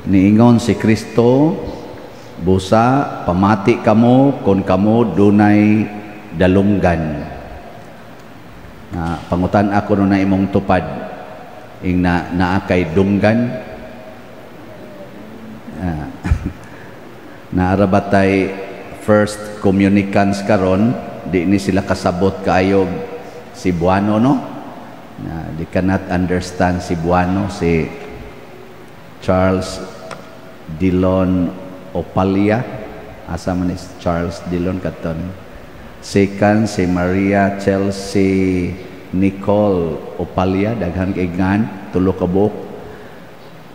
Niingon si Kristo, "Busa pamati kamo kon kamo dunay dalunggan." Na pangutan ako no na imong tupad ing na naa kay dunggan. Naa ra ba tay first communicants karon, di ni sila kasabot kaayo Cebuano, no? Na they cannot understand Cebuano. Si Charles Dillon Opalia, asa man is Charles Dillon katon? Second, si Maria Chelsea Nicole Opalia, daghan kay ngan, tulo ka buok.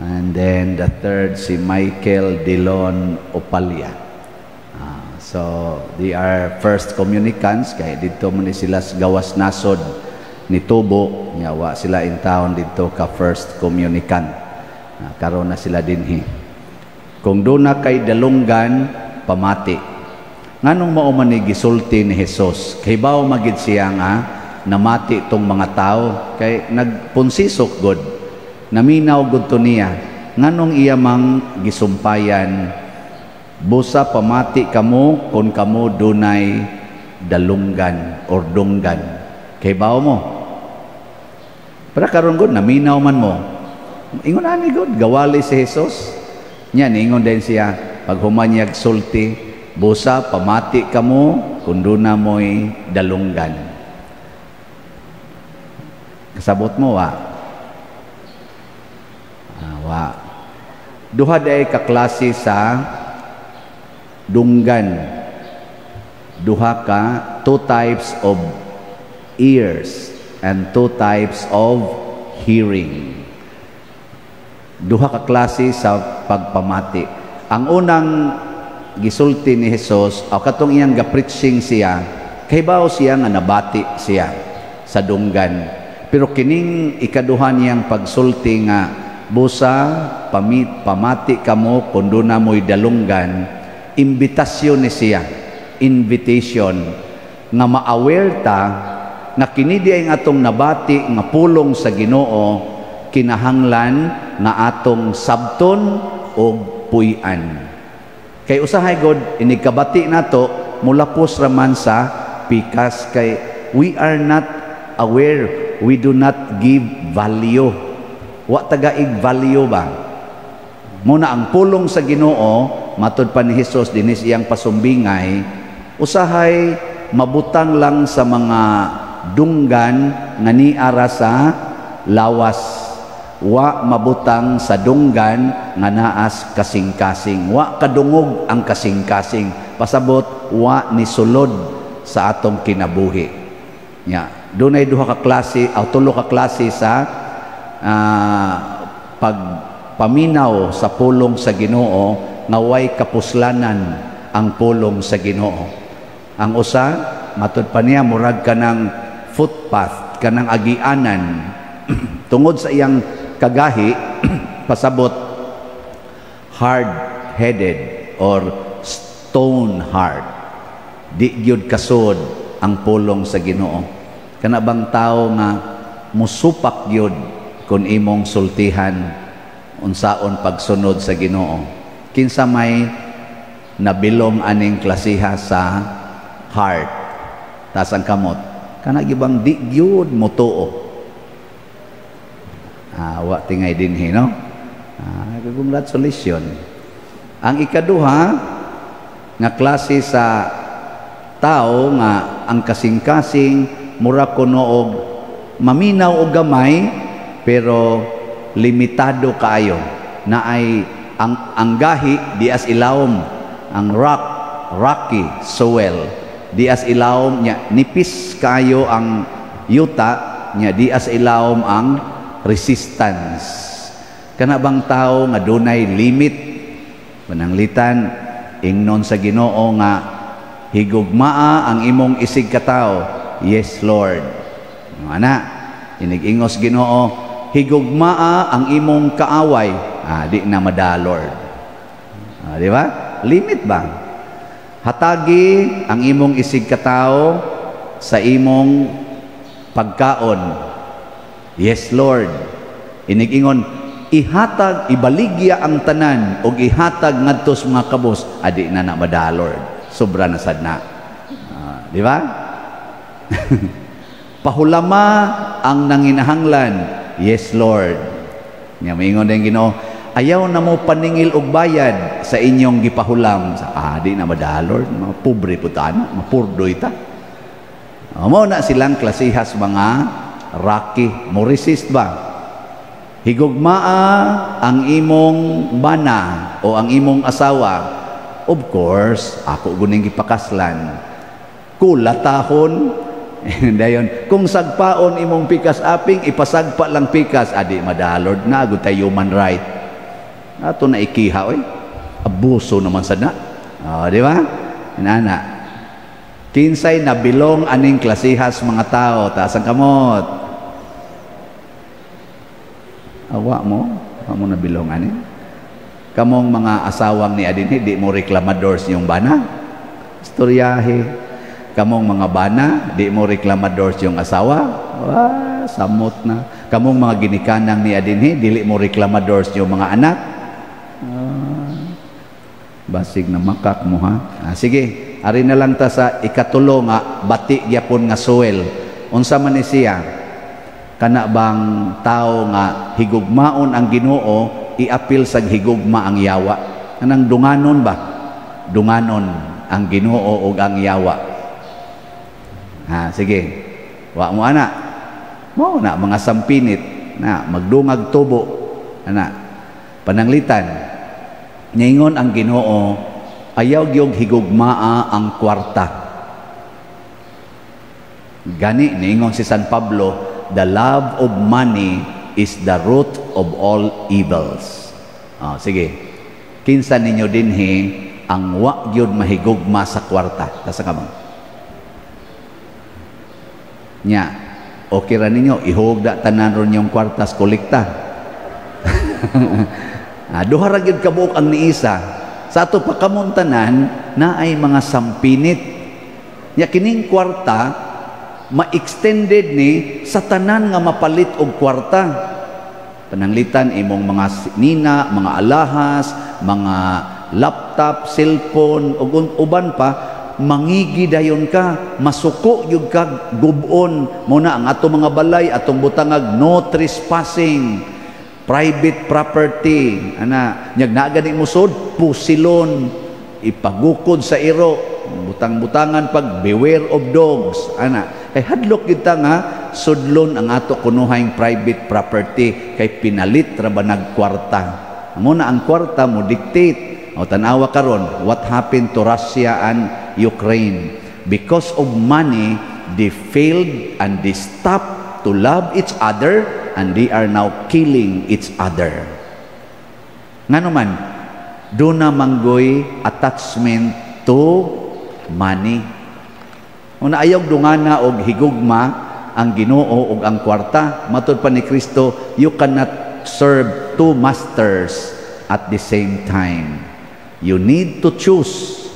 And then the third, si Michael Dillon Opalia. So they are first communicants kay didto man ni sila sa gawas nasod ni tubo nya, wa sila in town didto ka first communicant. Karon na sila dinhi. Kung duna kay dalunggan, pamati. Nganong mao man ni gisulti ni Jesus? Kay bawo magid siya nga namati tong mga tao kay nagpunsisok god. Naminaw gud to niya. Nganong iya mang gisumpayan, "Busa pamati kamo kung kamo dunay dalunggan or dunggan"? Kay bawo mo. Para karon gud naminaw man mo. Ingon ani gud gawali si Jesus. Nya niingon din siya pag human niyag sulti, "Busa pamati kamo kung duna mo'y dalunggan." Kasabot mo wa? Wa. Duha day ka klase sa dunggan. Duha ka, two types of ears and two types of hearing. Duha ka klase sa pagpamati. Ang unang gisulti ni Jesus o katong iyang ga-preaching siya, kahibaw siya nga nabati siya sa dunggan. Pero kining ikaduha niyang pagsulti nga "Busa pamati kamo kung duna mo'y dalunggan," imbitasyon ni siya, invitation nga ma-aware ta nga kini di ang atong nabati nga pulong sa Ginoo, kinahanglan nga atong sabton og puy-an. Kay usahay god inig kabati nato, mulapos raman sa pikas kay we are not aware, we do not give value. Wa tagaig value ba? Muna ang pulong sa Ginoo, matud pa ni Jesus dinis iyang pasumbingay, usahay mabutang lang sa mga dunggan nga niara sa lawas, wa mabutang sa dunggan nga naas kasing-kasing. Wa kadungog ang kasing-kasing, pasabot wa ni sulod sa atong kinabuhi. Nya dunay duha ka klase aw tulo ka klase sa pagpaminaw sa pulong sa Ginoo nga way kapuslanan ang pulong sa Ginoo. Ang usa, matud pa niya, murag kanang footpath, kanang agianan. Tungod sa iyang kagahi, pasabot hard-headed or stone heart, di gyud kasud ang pulong sa Ginoo. Kana bang tao nga musupak gyud kung imong sultihan unsaon pagsunod sa Ginoo? Kinsa may nabilong aning klasiha sa heart? Taas ang kamot. Kana gibang di gyud motuo. Wa tingay dinhi, no? Congratulations. Ang ikaduha nga klase sa tao nga ang kasing-kasing mura kuno og maminaw og gamay pero limitado kaayo na ay ang gahi dias ilawom, ang rocky soil dias ilawom nya, nipis kayo ang yuta nya, dias ilawom ang resistance. Kana bang tao nga dunay limit? Pananglitan ingnon sa Ginoo nga higugmaa ang imong isig katawo. "Yes, Lord." Ana inig-ingos Ginoo, "Higugmaa ang imong kaaway." "Di na mada, Lord." Di ba? Limit ba? Hatagi ang imong isig katawo sa imong pagkaon. "Yes, Lord." Inigingon, ihatag, ibaligya ang tanan og ihatag ngadto sa mga kabos, adi na na madalord. Sobra na sad na. Di ba? Pahulama ang nanginahanglan. Yes, Lord. Nya moingon din Ginoo, ayaw na mo paningil og bayad sa inyong gipahulam. Sa di na madalord, mga pobre po ta na, mapurdoy ta. Mao na silang klasihas mga rocky, mo resist ba? Higugmaa ang imong bana o ang imong asawa. Of course, ako guning gipakaslan. Kulatahon dayon kung sagpaon imong pikas aping, ipasagpa lang pikas, adi madalord na gud tay human right. Ato na ikiha, oy. Abuso naman sad na. Oh, di ba? Inana. Kinsay nabilong aning klasihas mga tao, taas ang kamot. Awa mo, wa mo nabilong ani. Kamong mga asawang ni adinhi, di mo reklamador sa inyong bana. Istoryahe. Kamong mga bana, di mo reklamador sa inyong asawa. Wah, samot na. Kamong mga ginikanang ni adinhi, dili mo reklamador sa inyong mga anak. Basig na makak mo, ha. Sige, ari na lang ta sa ikatulo nga bati gyapon nga soil. Unsa man ni siya? Kana bang tao nga higugmaon ang Ginoo, iapil sa higugma ang yawa. Anang dunganon ba? Dunganon ang Ginoo ug ang yawa. Ha, sige. Wa mo ana. Mo na mga sampinit na magdungag tubo ana. Pananglitan, ningon ang Ginoo, ayaw gyud higugmaa ang kwarta. Gani ningon si San Pablo, "The love of money is the root of all evils." Oh, sige. Kinsa ninyo dinhi ang wa gyud mahigugma sa kwarta? Tasa ka mo. Nya, okay ra ninyo, ihugda tanan ron yung kwarta sa kolekta. Duha ra gyud kabuok ang niisa. Sa ato pa kamong tanan na ay mga sampinit. Nya kining kwarta ma-extended ni sa tanan nga mapalit og kwarta. Pananglitan imong mga nina, mga alahas, mga laptop, cellphone ug uban pa, mangigi dayon ka, masuko gyud ka gubon. Mo na ang ato mga balay atong butangag "No trespassing," private property ana. Nyag naa gani musod, pusilon, ipagukod sa iro, butang-butangan pag "Beware of dogs" ana, kay hadlok gyud ta nga sudlon ang ato kunuhang private property kay pinalit ra ba nagkwarta. Mo na ang kwarta mo dictate. O tanawa karon what happened to Russia and Ukraine. Because of money, they failed and they stopped to love each other and they are now killing each other. Ngano man? Duna manggoy attachment to money. Una, ayaw dungana og higugma ang Ginoo ug ang kwarta. Matud pa ni Kristo, you cannot serve two masters at the same time. You need to choose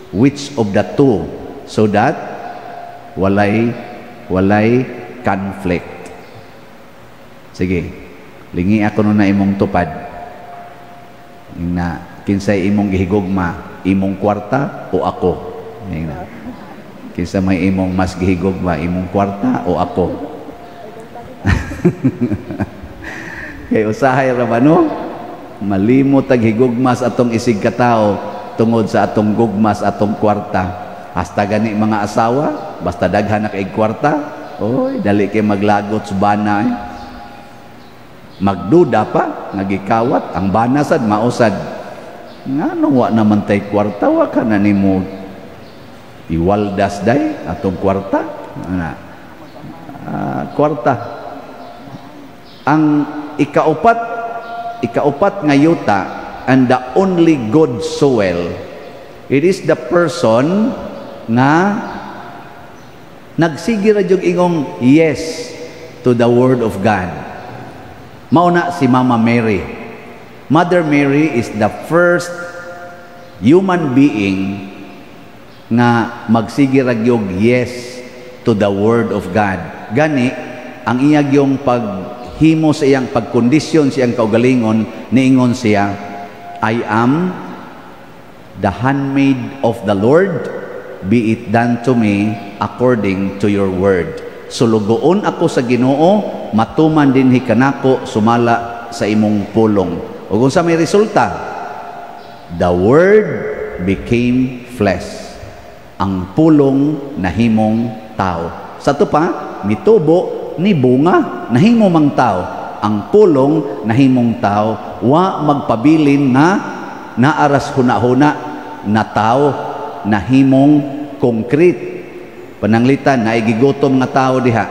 which of the two so that walay conflict. Sige, lingi ako na imong tupad. Na kinsay imong gihigugma, imong kwarta o ako? Ingna. Kinsa may imong mas gihigugma, imong kwarta o ako? Kay usahay ra ba, no? Malimot tag higugma sa atong isig katao tungod sa atong gugma sa atong kwarta. Hasta gani mga asawa, basta daghan na kay kwarta, oy, dali kay maglagot sa bana eh. Magduda pa, nagikawat, ang bana sad mausad. Ngano wa naman tay kwarta, wa ka na nimo iwaldas day atong kwarta. Ana. Kwarta. Ang ikaupat nga yuta and the only good soil, it is the person nga nagsige ra jud ingong yes to the word of God. Mao na si Mama Mary. Mother Mary is the first human being nga magsige ra gyud yes to the word of God. Gani ang iya gyung paghiusa paghimo sa iyang pagkondisyon sa iyang kaugalingon, niingon siya, "I am the handmaid of the Lord, be it done to me according to your word." Sulugoon ako sa Ginoo, matuman dinhi kanako sumala sa imong pulong. Ug unsa may resulta? The Word became flesh. Ang pulong nahimong tao. Sa ato pa, mitubo ni bunga, nahimo mang tao. Ang pulong nahimong tao, wa magpabilin nga naa ras huna-huna na tao, nahimong concrete. Pananglitan, naigigutom nga tao diha.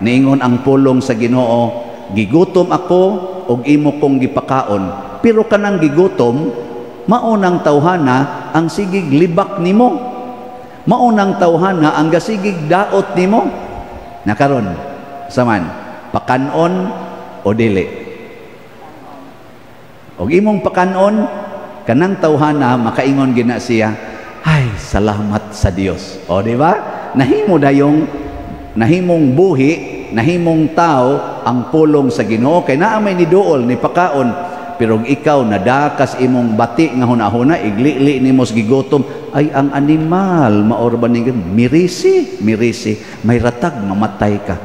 Niingon ang pulong sa Ginoo, "Gigutom ako og imo kong gipakaon." Pero kanang gigutom, mao nang tawhana ang sigig libak nimo. Mao nang tawhana ang gasigig daot nimo. Nakaron, saman, pakanon o dili? Og imong pakanon, kanang tawhana makaingon gina siya, "Ay, salamat sa Dios." O, di ba? Nahimo dayong nahimong buhi, nahimong tao ang pulong sa Ginoo kay naa may niduol ni pakaon. Pero ikaw nadakas imong bati nga hunahuna, iglili nimo sa gigutom, ay, ang animal mao ra ba ni mirisi, mirisi, may ratag mamatay ka.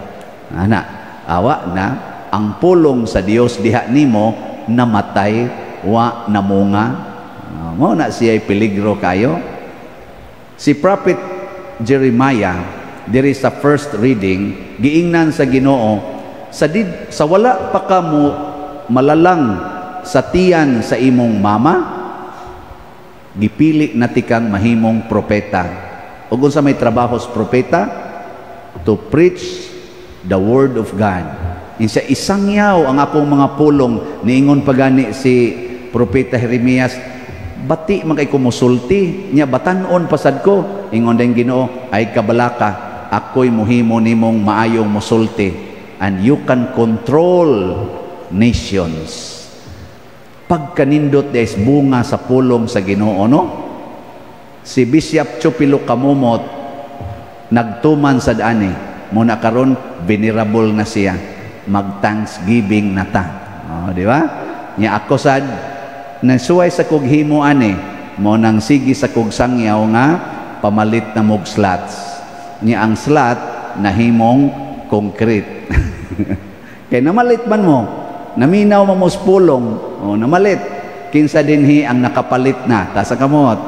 Ana, awa na ang pulong sa Dios diha nimo namatay, wa namunga. Mao na siya peligro kayo. Si Prophet Jeremiah diri sa first reading, giingnan sa Ginoo, Sa wala pa ka mo malalang sa tiyan sa imong mama, gipili na tikang mahimong propeta." Ug unsa may trabaho sa propeta? To preach the word of God. Insa, "Isangyaw ang akong mga pulong." Niingon pa gani si Propeta Jeremias, "Bati man kay kumusulti nya, batan-on pasad ko." Ingon din Ginoo, "Ay, kabalaka, ako'y muhimo nimong maayong musulti and you can control nations." Pagkanindot des bunga sa pulong sa Ginoo, no? Si Bishop Chupilo Kamumot nagtuman sa ani muna, karon venerable na siya. Mag thanksgiving na ta. Oh, di ba? Nya ako sad nasuway sa kog himo ani mo nang sige sa kog sangyaw nga pamalit na mog slots. Nya ang slot nahimong concrete kay namalit man mo, naminaw mo mos pulong. Oh, namalit. Kinsa dinhi ang nakapalit na? Taas kamot.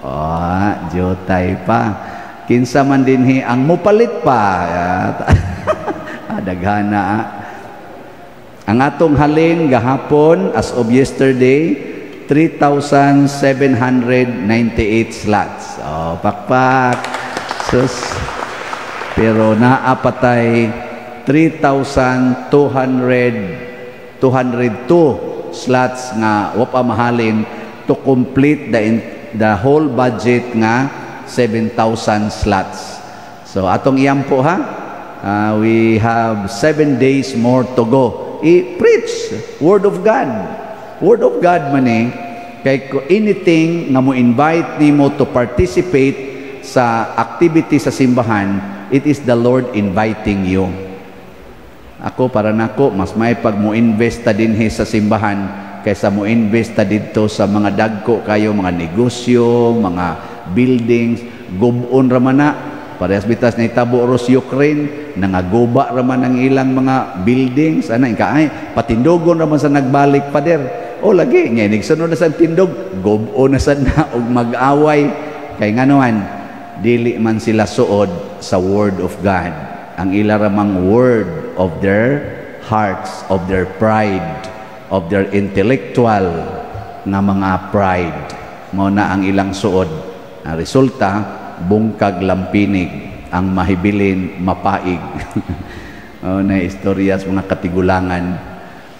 Oh, jutay pa. Kinsa man dinhi ang mupalit pa? Ah, daghana. Ah. Ang atong halin gahapon, as of yesterday, 3,798 slots. Oh, pakpak. Sus. Pero naa pa tay 3,200 202 slots nga wa pa mahalin to complete the whole budget nga 7,000 slots. So atong iyampo ha. We have 7 days more to go. I-preach Word of God. Word of God man eh. Kay anything nga mo invite nimo to participate sa activity sa simbahan, it is the Lord inviting you. Ako, para nako, mas may pag mo invest ta dinhi sa simbahan kaysa mo invest ta didto sa mga dagko kayo mga negosyo, mga buildings, gub-on ra man na. Parehas bitas na itabo ros Ukraine, nangaguba ra man ang ilang mga buildings, ana ka ay patindogon ra man sa nagbalik, pader. O lagi, nga nigsunod na sa tindog, gub-on na sad na og mag-away kay nganoan dili man sila suod sa word of God. Ang ila ramang word of their hearts, of their pride, of their intellectual nga mga pride. Mao na ang ilang suod. Ang resulta, bungkag lampinig, ang mahibilin mapaig. O na istorya sa mga katigulangan.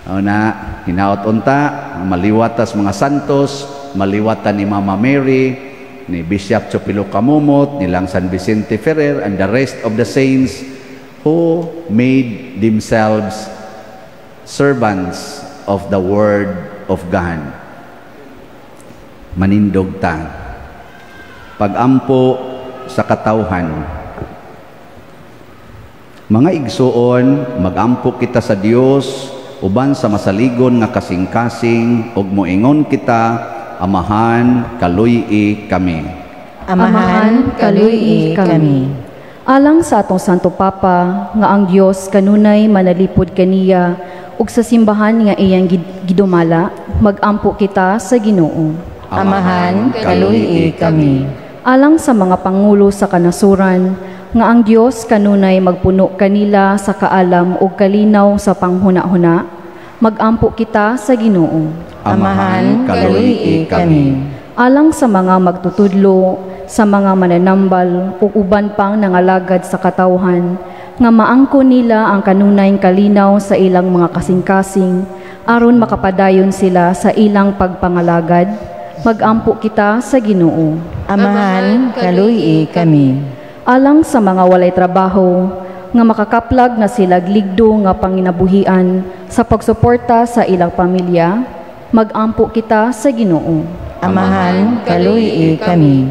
O na, hinaot unta, maliwatas mga santos, maliwatan ni Mama Mary, ni Bishop Chupilo Kamumot, nilang San Vicente Ferrer, and the rest of the saints who made themselves servants of the Word of God. Manindog ta. Pagampo sa katawhan. Mga igsuon, magampo kita sa Dios uban sa masaligon nga kasing-kasing ug moingon kita, Amahan, kaluy-i kami. Amahan, kaluy-i kami. Alang sa atong Santo Papa, nga ang Dios kanunay manalipod kaniya ug sa simbahan nga iyang gidumala, magampo kita sa Ginoo. Amahan, kaluy-i kami. Alang sa mga pangulo sa kanasuran, nga ang Dios kanunay magpuno kanila sa kaalam ug kalinaw sa panghuna-huna, magampo kita sa Ginoo. Amahan, kaluy-i kami. Alang sa mga magtutudlo, sa mga mananambal ug uban pang nangalagad sa katawhan, nga maangkon nila ang kanunayng kalinaw sa ilang mga kasing-kasing aron makapadayon sila sa ilang pagpangalagad, magampo kita sa Ginoo. Amahan, kaluy-i kami. Alang sa mga walay trabaho, nga makakaplag na sila ligdo nga panginabuhian sa pagsuporta sa ilang pamilya, magampo kita sa Ginoo. Amahan, kaluy-i kami.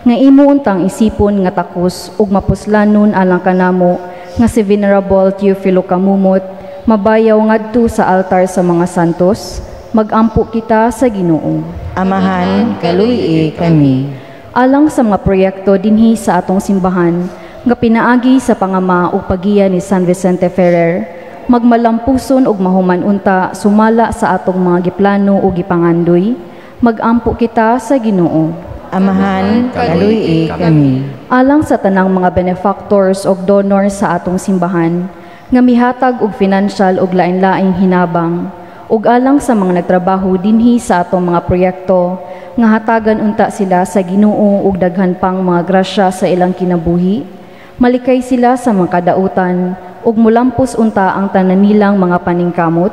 Nga imo untang isipon nga takos ug mapuslanon alang kanamo nga si Venerable Teofilo Camomot mabayaw ngadto sa altar sa mga santos, magampo kita sa Ginoo. Amahan, kaluy-i kami. Alang sa mga proyekto dinhi sa atong simbahan nga pinaagi sa pangama ug pagiya ni San Vicente Ferrer, magmalampuson ug mahuman unta sumala sa atong mga giplano ug gipangandoy, magampo kita sa Ginoo. Amahan, kaluy-i kami. Alang sa tanang mga benefactors ug donors sa atong simbahan nga mihatag og financial ug lain-laing hinabang, ug alang sa mga nagtrabaho dinhi sa atong mga proyekto, nga hatagan unta sila sa Ginoo og daghan pang mga grasya sa ilang kinabuhi, malikay sila sa mga kadautan ug mulampos unta ang tanan nilang mga paningkamot,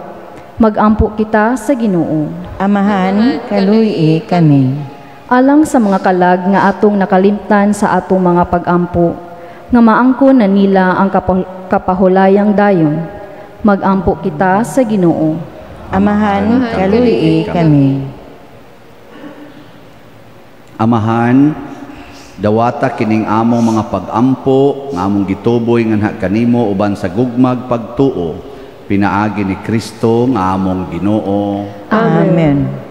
magampo kita sa Ginoo. Amahan, kaluy-i kami. Alang sa mga kalag nga atong nakalimtan sa atong mga pagampo, nga maangkon na nila ang kapahulayang dayon, magampo kita sa Ginoo. Amahan, kaluy-i kami. Amahan, dawata kining among mga pagampo nga among gituboy nganha kanimo uban sa gugmag pagtuo, pinaagi ni Kristo nga among Ginoo. Amen.